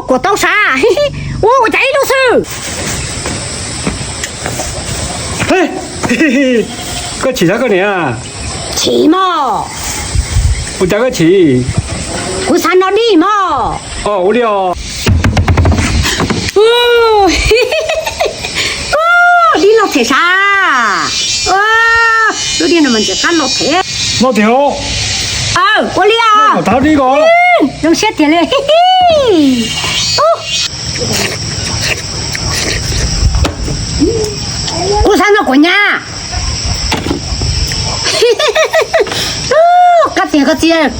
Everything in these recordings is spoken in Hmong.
kuam tau sav. Ua ua cas ib lub xwb. Koj chim sav koj niam? Chim mog. Ua cas koj chim? Kuv xav noj dib mog. Ua li os. Dib loj them sav. Lub dib no mas ntxim qab loj them. Loj tiag. Ua li os. Tav dib ko. Zoo siab tiag li. Kuv xav noj kuam nyab. Qab tiag koj txiv.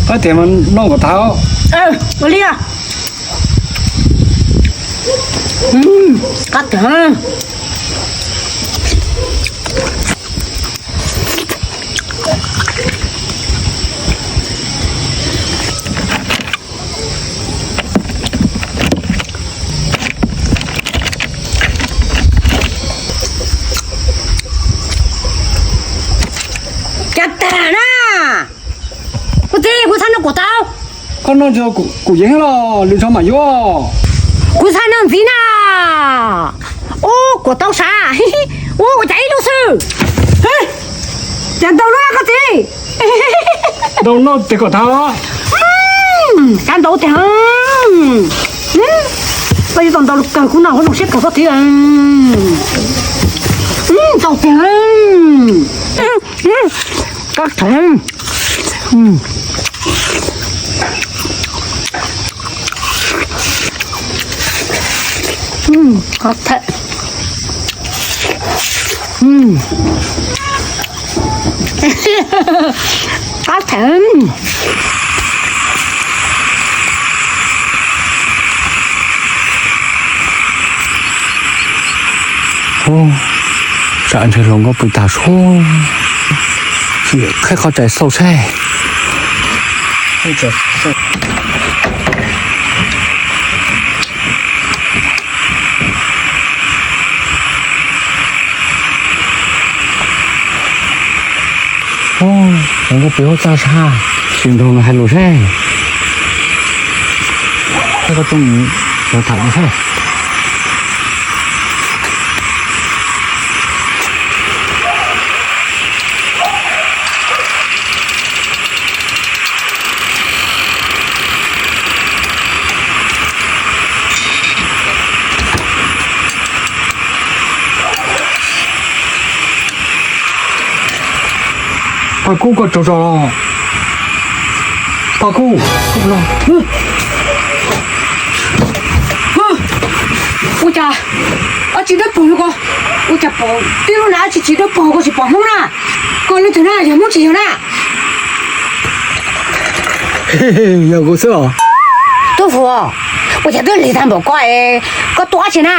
Qab tiag mas noj kuam tav. Ua li os. Qab tiag. Cas tag na. Kuv txiv, kuv xav noj kuam tau. Koj noj kuam yeeb los lwm zaug mam yuav. Kuv xav noj ntxiv na. Ua kuam tau sav. Ua ua cas ib lub xwb. Cas ntau lub koj txiv. Ntau noj tes kom tag. Cas ntau tiag. Koj yuav tau ntau kawg kuv noj kuv zoo siab kawg koj txiv. Ntau tiag. Koj txiv. Qab them. Tsam ntshe hluas nkauj pw tag suab, qhib qhov rais xauj saib. Hluas nkauj pw hauv txaj sab, sim nrog nws hais lus saib. Saib koj tuaj mus tham lus saib. Paj Kub, koj tsaug zog los? Paj Kub. Ua cas dab tsi dawb paug ko? Ua cas pom tib lub nas dab tsi tsis dawb paug ko tsis pom Hmoob na? Koj leej twg na, yog Hmoob tsis yog na? Yog kuv xwb os. Tub Fuas, ua cas twb lig tag npaum ko es koj tuaj dab tsi na?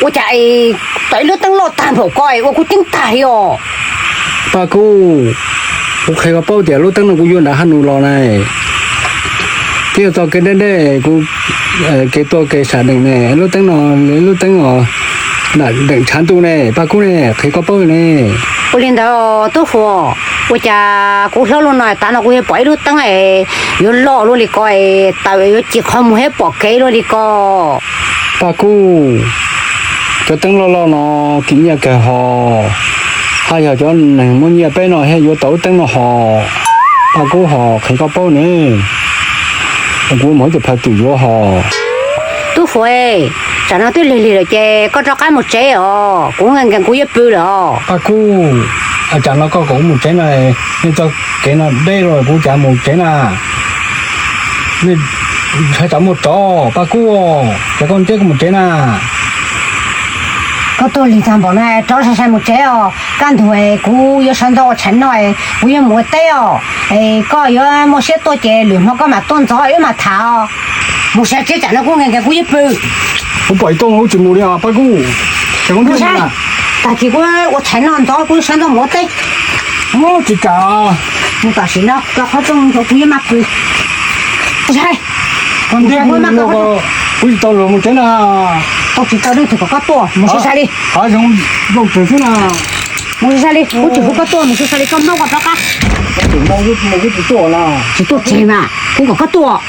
Ua cas es tau ib lub teeb loj tag npaum ko es ua kuv ceeb tag li os? Paj Kub, kuv qhia koj paub tias lub teeb no kuv yuav nram Haj Nus los na. Twb yog txoj kev deb deb, kuv kev tuaj kev sam deem ne, lub teeb no, lub teeb os, nram deem tshav ntuj ne, Paj Kub ne, qhia koj paub ne. Ua li ntawd Tub Fuas, ua cas kuv hlob lub no tav no kuv yuav pom ib lub teeb es yuav loj luaj li ko es taws yuav ci qhov muag thiab pom kev luaj li ko? Paj Kub, cov teeb loj loj no kim nyiaj kawg hos, haj yog cov neeg muaj nyiaj peb no thiaj yuav tau lub teeb no hos. Paj Kub, hos qhia koj paub ne, kuv muaj ib tug phaw twm yuav hos. Tub Fuas, tsam no twb lig lig lawm ces koj rov qab mus tsev os, kuv nkees nkees kuv yuav pw lawm os. Paj Kub, tsam no koj kom kuv mus tsev no, nej txoj kev no deb lawm kuv cas mus tsev na. Nej ntshai tsam muaj tsov, Paj Kub, cas koj ntseb kuv mus tsev na. Koj tuaj lig tag npaum no, rov sai sai mus tsev os. Kaj ntug kuv yuav sawv ntxov ua tshais noj, kuv yuav mus ua teb os. Koj yuav muaj siab tuaj ces lwm hmo koj mam tuaj ntxov wb mam tham os. Mus sawv tsev tsam no kuv nkees nkees kuv yuav pw. Kuv pom ib tug hluas tsis mus li os Paj Kub. Tag kis kuv ua tshais noj ntxov kuv sawv ntxov mus ua teb. Tsis kam. Mus tam sim no rau qhov rooj kuv yuav maj pw. Kuv tsis tau luag mus tsev na. Tau tsis tau leej twg kom koj tuaj, mus sib sai li. Hav zoov nplooj twg xwb na. Mus sib sai li, kuv tsis hu koj tuaj, mus sib sai li koj mob koj rov qab. Tsis tuaj tseg mas kuv kom koj tuaj.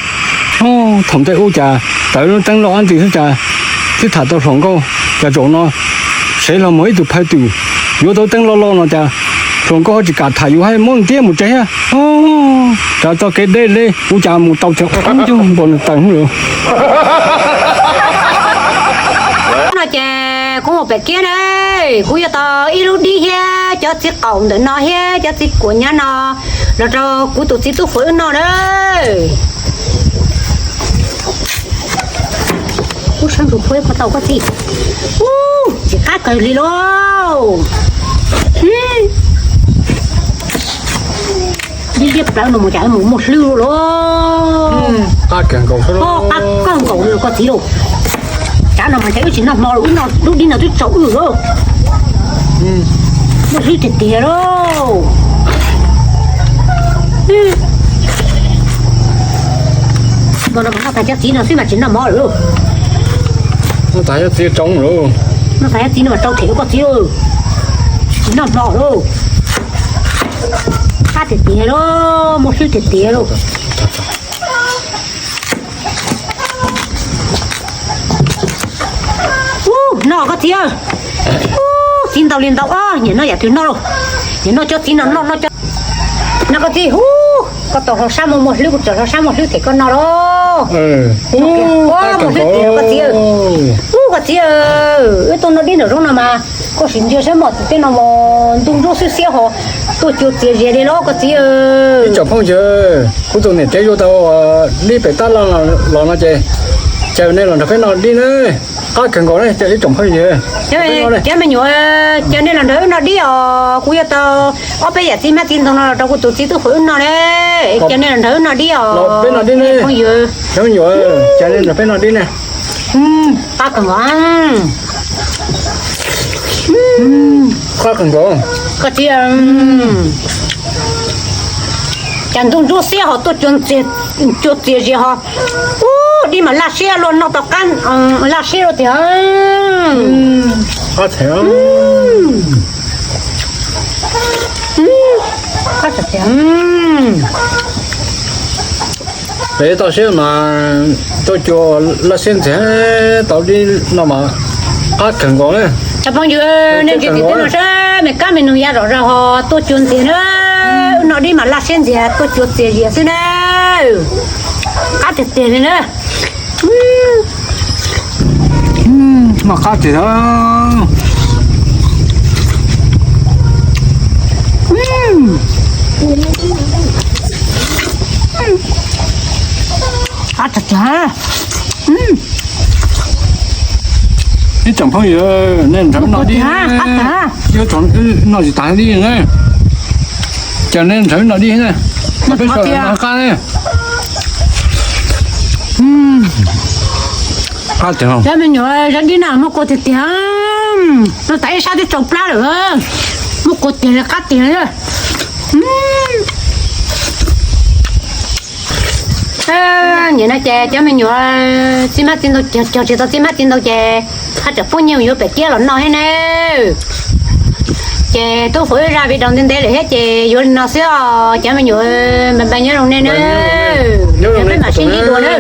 Thaum ntej ub cas tawv lub teeb loj ab ntws xwb cas twb tham tau hluas nkauj, cas zaum no sev los mus ib tug phaj twm yuav tau teeb loj loj no cas hluas nkauj ho tsis kam tham yus, hais muab ntiab mus tsev thiab. Raws txoj kev deb deb ub cas mus tau tsev qab ncuj npau taws lawm. No ces kuv mus pem kiab na, kuv yuav tau ib lub dib thiab cov txiv qaum ntawm no thiab cov txiv kuam nyab no los rau kuv tus txiv tub fuav wb noj na. Ub, sab ntsug phuab ib qho tau koj txiv. Ub, tsis qab kawg li lauj. Liab liab plawv no mus cas mus muaj hlwb lauj. Qab kawg nkaus, qab kawg nkaus li koj txiv lauj. Tsam no mas cas wb tsis noj hmo los wb noj lub dib no twb tsaus wb lauj. Muaj hlwb tiag tiag lauj. Noj tas cov txiv no xwb mas tsis noj hmo lawm lauj. Noj tas cov txiv tsaus lauj. Noj tas cov txiv no mas tsaus them lauj koj txiv lauj. Tsis noj hmo lauj. Qab tiag tiag lauj, muaj hlwb tiag tiag lauj. Ub, noj koj txiv. Ub, txiv ntau li ntau, nyiam noj yam twg noj lauj. Nyiam noj cov txiv no noj noj cov. No koj txiv, ub, koj tau hlo sab muaj muaj hlwb, kuv tseem hlo sab muaj hlwb them koj no lauj. Ub, muaj hlwb tiag koj txiv. Ub, koj txiv, wb tuaj noj dib nraum zoov no mas koj sim ntsia saib mos txim tej no mas ntuj ntsuab xiab xiab ho tuaj cua txias zias li lauj koj txiv. Ib tsoom phooj ywg, kuv tus niam tsev yuav tau dib pem tab laj los no ces caw nej los nrog peb noj dib na. Qab kawg nkaus na cov ib tsoom phooj ywg. Cov me nyuam, caw nej los nrog wb noj dib os. Kuv yuav tau ob peb yam txiv hmab txiv ntoo no los rau kuv tus txiv tub fuav wb noj na. Caw nej los nrog wb noj dib os. Peb noj dib ne. Cov me nyuam, caw nej nrog peb noj dib ne. Qab kawg nkaus. Qab kawg nkaus. Koj txiv, cas ntuj ntsuab xiab ho tuaj cua txias zias ho. Ub, dib mas laj siab luaj, noj tau qab laj siab luaj tiag. Qab tiag. Peb toj siab mas tuaj cua laj siab ntxiag, tau dib no mas qab kawg nkaus na. Cov phooj ywg, nej ntsia tim teb no saib, me kab me noog ya zom zaws ho tuaj cua ntxiag na. Wb noj dib mas laj siab ntxiag, tuaj cua txias zias xwb na. Qab tiag tiag li na. Mas qab tiag. Qab tiag tiag. Ib tsoom phooj ywg, nej nrog wb noj dib, ib tsoom noj tsis tas dib na. Ces nej nrog wb noj dib na. Peb sawv daws noj qab ne. Qab tiag. Cov me nyuam, zaj dib no muaj kua tiag tiag. Noj tas ib sab twb tsau plab lawm. Muaj kua tiag li, qab tiag li. Nim no ces cov me nyuam txiv hmab txiv ntoo cog tsis tau txiv hmab txiv ntoo ces haj tseem pub nyiaj yuav pem kiab los noj thiab na. Ces tub fuav wb zaj video ntev ntev lawm thiab ces yuav li no xwb os cov me nyuam, npaj npaj nyob zoo nej na. Peb mam sib ntsib dua na.